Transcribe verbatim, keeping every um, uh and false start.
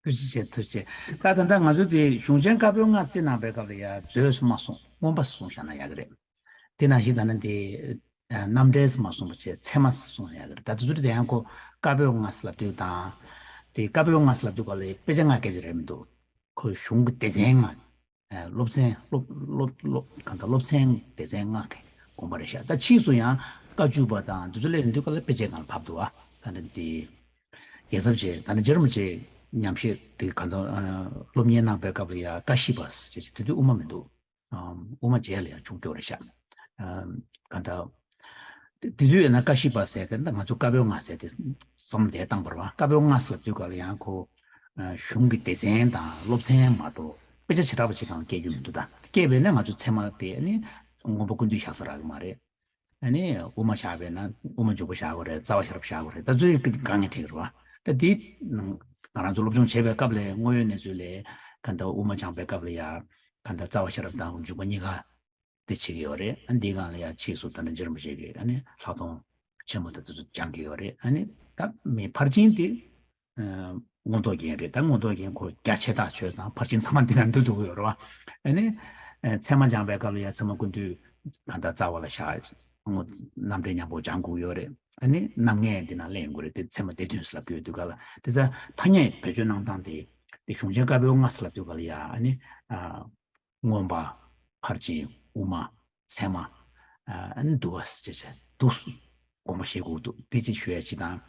ཐུགས་རྗེ་ཆེ། ཐུགས་རྗེ་ཆེ། ད་ད་ལྟ་ང་ཚོ་དེ་གཞུང་ཆེན་བཀའ་པོད་ལྔ་བརྩི་གནང་པའི་སྐབས་ལ་ཡ་མཛོད་སུ་མ་གསུངས། མངོན་པ་སུ་གསུངས་བཞག་ན་ཡག་གི་རེད། དེ་ནང་བཞིན་ད་ནི་དེ་ཨ་རྣམ་འགྲེལ་སུ་མ་གསུངས་པ་བྱས་ཚད་མ་སུ་གསུངས་ན་ཡག་གི་རེད། ད་དེ་ཚོ་དེ་ཡང་ཁོ་བཀའ་པོད་ལྔ་ཟེར་ལབ་དུས་དང་། དེ་བཀའ་པོད་ལྔ་ཟེར་ལབ་དུས་ག་ལ་དཔེ་ཆ་ལྔ་སྐད་ཆ་རེད་མི་འདུག་ཁོ་གཞུང་གི་སྡེ་ཚན་ལྔ། ཨ་སློབ་ཚན་སློབ་སློབ་སློབ་གང་ལྟར་སློབ་ཚན་སྡེ་ཚན་ལྔ་གི་དགོངས་པ་རེད་ཤག་ད་ཕྱིས་སུ་ཡང་བཀའ་བཅུ་པ་དང་དེ་ཚོ་སླེབས་ཡོང་དུས་ག་ལ་དཔེ་ཆའི་སྒང་ལ་བབས་འདུག་ཨ་ད་ནི་དེ། རྒྱལ་ཚབ་རྗེ་ད་ནི་རྗེ་རིན་པོ་ཆེ་ཉམས་བཞེས་དེ་གང་ཚང་ཨ་སློབ་གཉེར་གནང་པའི་སྐབས་ལ་ཡང་བཀའ་བཞི་པ་ཟེར་ཅིག་དེ་དུས་དབུ་མ་མི་འདུག་ཨམ་དབུ་མ་རྗེས་ལ་ཡང་བྱུང་ཡོད་རེད་ཤག་ཨམ་གང་ལྟར། དེ་དེ་དུས་ཡིན་ན་བཀའ་བཞི་པ་ཟེར་དེ་འདྲ་ང་ཚོ་བཀའ་པོད་ལྔ་ཟེར་དེ་བསམ་བློ་དེ་བཏང་བ་རེད་བ། བཀའ་པོད་ལྔ་ཟེར་དུས་ག་ལ་ཡང་ཁོ་ཨ་གཞུང་གི་སྡེ་ཚན་དང་སློབ་ཚན་མ་གཏོགས་དཔེ་ཆ་བྱེ་བྲག་པ་ཅིག་གང་ལ་སྐྱེལ་རྒྱུ་མི་འདུག་ད་སྐྱེལ་བས་ན་ང་ཚོ་ཚད་མ་དེ་ནི་མངོན་པ་ཀུན་བཏུས་བཞག་ས་རག་གི་མ་རེད། ཨ་ནི་དབུ་མ་བཞག་པས་ན་དབུ་མ་འཇུག་པ་བཞག་དགོས་རེད། རྩ་བ་ཤེས་རབ་བཞག་དགོས་རེད། ད་ཚོའི་དཀའ་ངལ་འཕྲད་ཀྱི་རེད་བ། ད་དེ་ང་རང་ཚོ་སློབ་སྦྱོང་བྱེད་པའི་སྐབས་ལ་དངོས་ཡོད་གནས་ཚུལ་ལ་གང་ལྟར་དབུ་མ་སྦྱངས་པའི་སྐབས་ལ་ཡ་གང་ལྟར་རྩ་བ་ཤེས་རབ་དང་འཇུག་པ་གཉིས་ཀ་དེ་བྱེད་ཀྱི་ཡོད་རེད། ཨ་འདིའི་སྒང་ལ་ཡ་ཕྱིས་སུ་ད་ནི་རྗེ་རིན་པོ་ཆེ་གིས་ཨ་ནི་ལྷག་མཐོང་ཆེན་མོ་དེ་ཚོ་སྦྱང་གི་ཡོད་རེད། ཨ་ནི་ད་མི་ཕར་ཕྱིན་དེ་ཨ་མངོན་རྟོགས་རྒྱན་རེད། ད་མངོན་རྟོགས་རྒྱན་ཁོ་རྒྱ་ཆེ་ཐག་ཆོད་ཙང་ཕར་ཕྱིན་ཚང་མ་འདི་ན་འདུ་འདུག་ཡོད་རེད་བ། ཨ་ནི་ཨ་ཚད་མ་སྦྱང་པའི་སྐབས་ལ་ཡ་ཚད་མ་ཀུན་བཏུས་གང་ལྟར་རྩ་བ་ལ་བཞག་རྣམ་འགྲེལ་མཉམ་པོ་སྦྱང་དགོས་ཡོད་རེད། ཨ་ནི་རྣམ་ངེས་འདི་ན་གླེང་དགོས་རེད། དེ་ཚད་མ་སྡེ་བདུན་ཟེར་ལབ་ཀྱི་ཡོད་དུས་ག་ལ་དེ་ཚ་ཐ་སྙད་བེད་སྤྱོད་གནང་སྟངས་དེ་དེ་གཞུང་ཆེན་བཀའ་པོད་ལྔ་ཟེར་ལབ་དུས་ག་ལ་ཡ་ཨ་ནི་ཨ། མངོན་པ། ཕར་ཕྱིན། དབུ་མ། ཚད་མ། ཨ་ནི་འདུལ་བ་ཟེར་བྱས་འདུག་དགོངས་པ་བཞེས་དགོས་འདུག་དེ་ཅིག་ཞུ་ཡ་ཅིག་དང་